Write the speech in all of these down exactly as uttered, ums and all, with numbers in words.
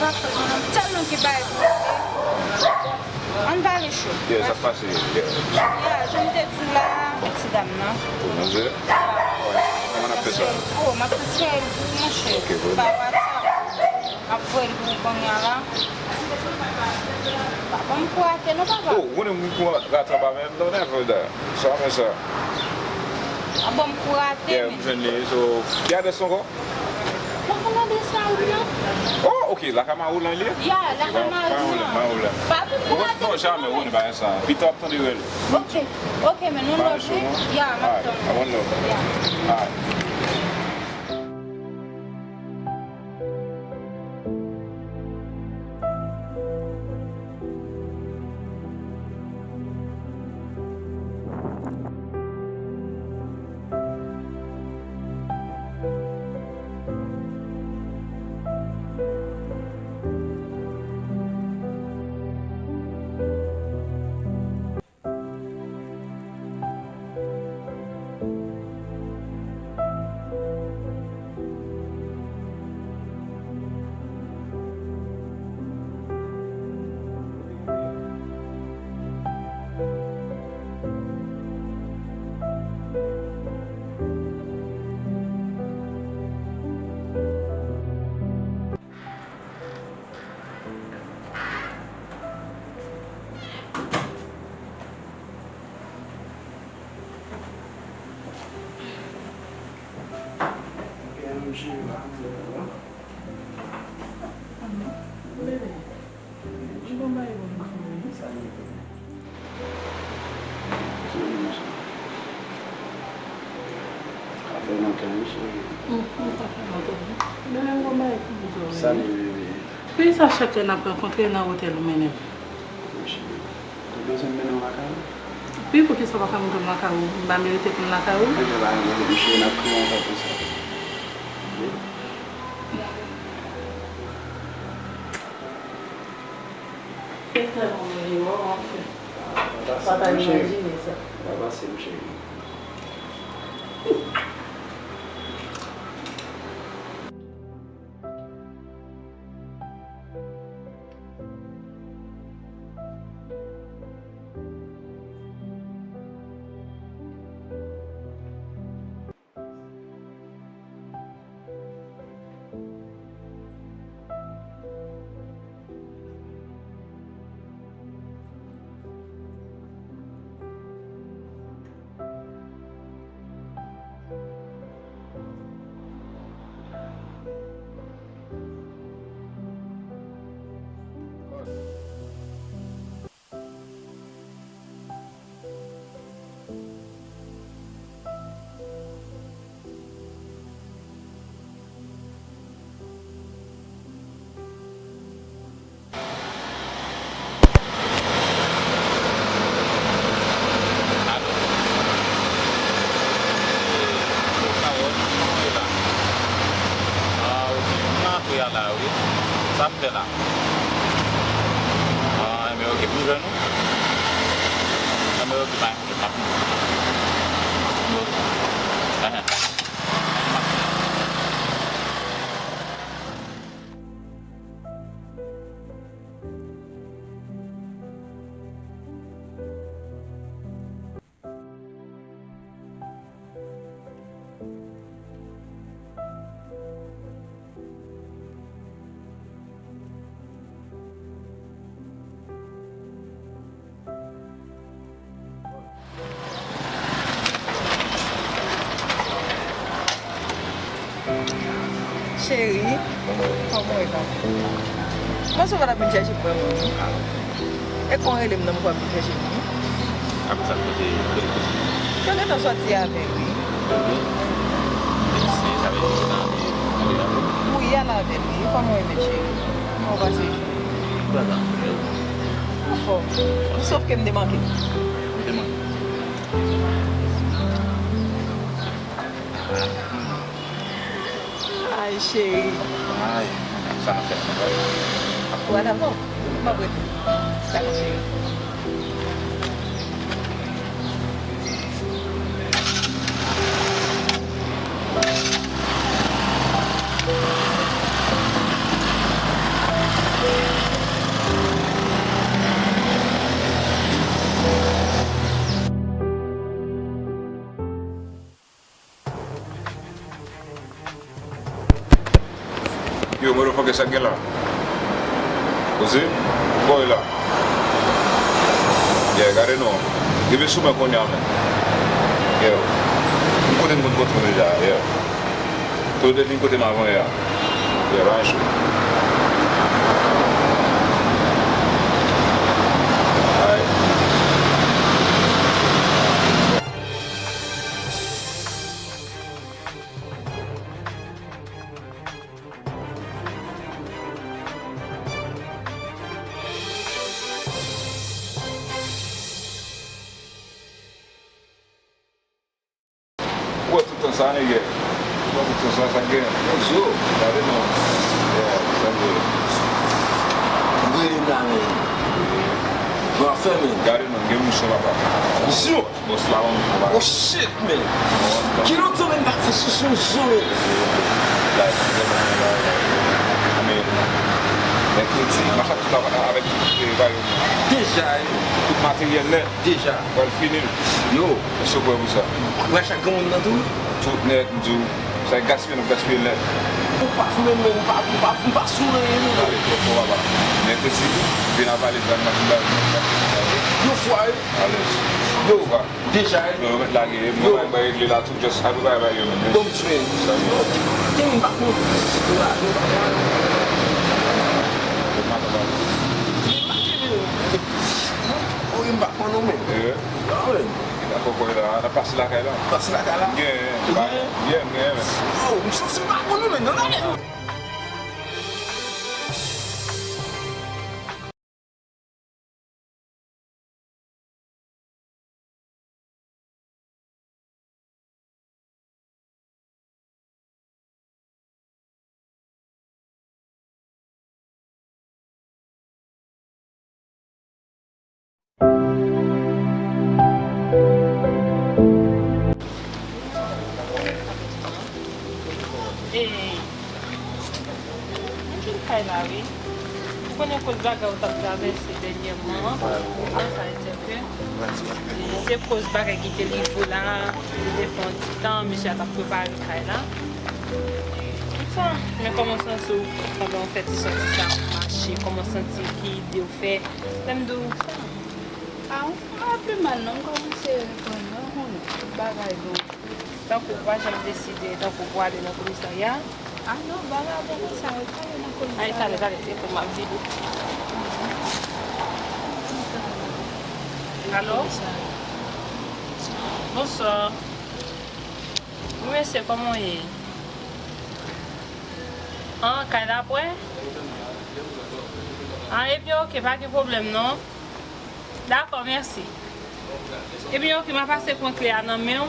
Tèlman gen bagay pou regle. Ann pale cho. Yeah, sa pase. Yeah. Ya, jan m te di w la, ti dam nan. Oh, mon Dieu. Kòman n ap fè sa? Oh, m ap transfere l pou ou, monchè. Ok, bon. Pa WhatsApp. M ap voye l pou ou kounye a la. Pa ban m kou rate non, papa. Oh, ou konnen m kou rate anba men m, non, nève da. Sa men sa. Pa ban m kou rate, yeah, men. M jwenn li, so, ki adrès ankò? Lakay Maryse la, wi, non? Oh, ok, lakay Maryse lan li ye? Ya, lakay Maryse lan. Pa pou kou rate. Non, jamè, ou konnen bagay sa. Pita w ap tande rèl. Ok, ok, men nou love, wi. Ya, m ap tann. Alright, one love. Ya. Alright. Sa fè lontan, wi, cheri. Sa fè lontan, wi. Sa li, bebe. Poukisa chak lè n ap rankontre nan otèl ou mennen m? Wi, cheri. Ou bezwen m mennen w lakay ou? Wi, poukisa w pa ka mennen m lakay ou? M pa merite pou m lakay ou? Ebyen, pa gen pwoblèm, cheri, n ap kriye ankò konsa. Wi. Kèk tan nou mele w anfen. Pa ta imajine sa. Pa pase m cheri. Alo? Ee, Carole, kòman w ye la? Ah, ok. M nan antre a la, wi. Sa m fè la? Ah, enben, ok, pou m jwenn ou? Enben, ok, pa gen pwoblèm, m ap vini. Ok. Enhen. M ap vini. Cheri, kòman w ye, papa? Mwen sou pa t ap vin chèche m vrèman, non. E kon w rele m nan, mwen pa vin chèche m, non. Apre sa, kote, kote, kote? Yo gentan sòti avè l, wi. Wi. Mesye, sa vle di se nan, nan, nan, nan, wi, y al avè l, wi. Kòman w ye, mesye? Kòman w pase jou? Bagay, yo. Anfòm. Sòf ke m te manke. Ou te manke. Ay, cheri. Ay, sa n ap fè la, papa? Ap kou al avè w. M ap rete. Dakò, cheri. Yo, motherfucker, sa k gen la? Ou si? Boy la. Yeah, gade non. Rive sou mwen kounye a, men. Yeah. M kote m konn kote w deja, yeah. Kote w te vin kote m avan yè a. Yeah, pa anyen cho. Alright. Ou wè tout tan sa, nègè? Ou wè tout tan sa, sa k gen? Yon zo. Gade non. Yeah, sa k gen? Rele m la, men. Jan w ap fè, men. Gade non, gen moun sou papa. Misyon! Bòs la, on fwa. Oh shit, man! Ki lontan, man, m pa fè sou sou zo, man? Like, I mean, mèkredi, m a chak tout avèk, avèk tout, eh, bagay yo. Deja, yo. Tout materyèl nèt. Deja. Pral fini l. Yo. Èske w prè pou sa? Pral chak granmoun nan tou? Tout nèt, m di w. Sa e gaspiye, n ap gaspiye l nèt. Ou pa fume, men m pa, m pa, m pa sou anyen, non. Ale, twò fò, papa. Mèkredi, vin avale zam machin la. Yon fwa, wi. Alèz. Yo. Yon fwa. Deja, wi. Yo, yo mèt lage, yo bay, bay regle la, tou, just apre bay, bay yo menm. Bon, m swe. Sa yo. Te m pa konn. Yo pa konn. Wi, m pa konn ou menm. Eh. Ah, wi. Dakò, kwè la, n ap pase lakay la. Pase lakay la? Gen, gen, gen, men. Oh, m santi m pa konn ou menm, non, non, non. Ey, mwen vin kay la, wi. Ou konnen koz bagay ou t ap travèse dènyèman an, sa vle di ke se koz bagay ki te rive w la, li te fè yon ti tan, misye a t ap prepare kay la. Konsa, men kòman w santi w pandan w fè ti sòti sa, w mache, kòman w santi, ki ide w fè, lè m di w sa? A, m pa pi mal non, m kòmanse reprann mwen, ou konnen, tout bagay bon. Tankou w pa janm deside, tankou pou w ale nan komisarya? A non, bagay a bon konsa, yo pale nan komisarya. Ay, talè, talè, telefòn m ap vibre. Alo? Bonswa. Wi, mesye, kòman w ye? An, kay la prè? An, ebyen, oke, pa gen pwoblèm, non. Dakò, mèsi. Ebyen, oke, m a pase pran kle a nan men w.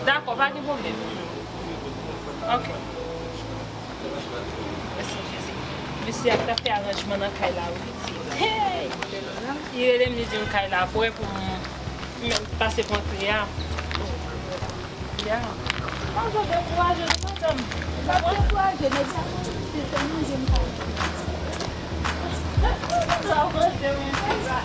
Dakò, pa gen pwoblèm. Oke. Mèsi, Jezi. Mesye ap fè aranjman nan kay la, wi. Hey! Li rele m, li di m kay la prè pou m, m pase pran kle a. Ya. Mwen pa dekouraje non, madanm. Pa dekouraje, nèg sa konn se sèl manje m pa. Sa w panse, wi, se sa.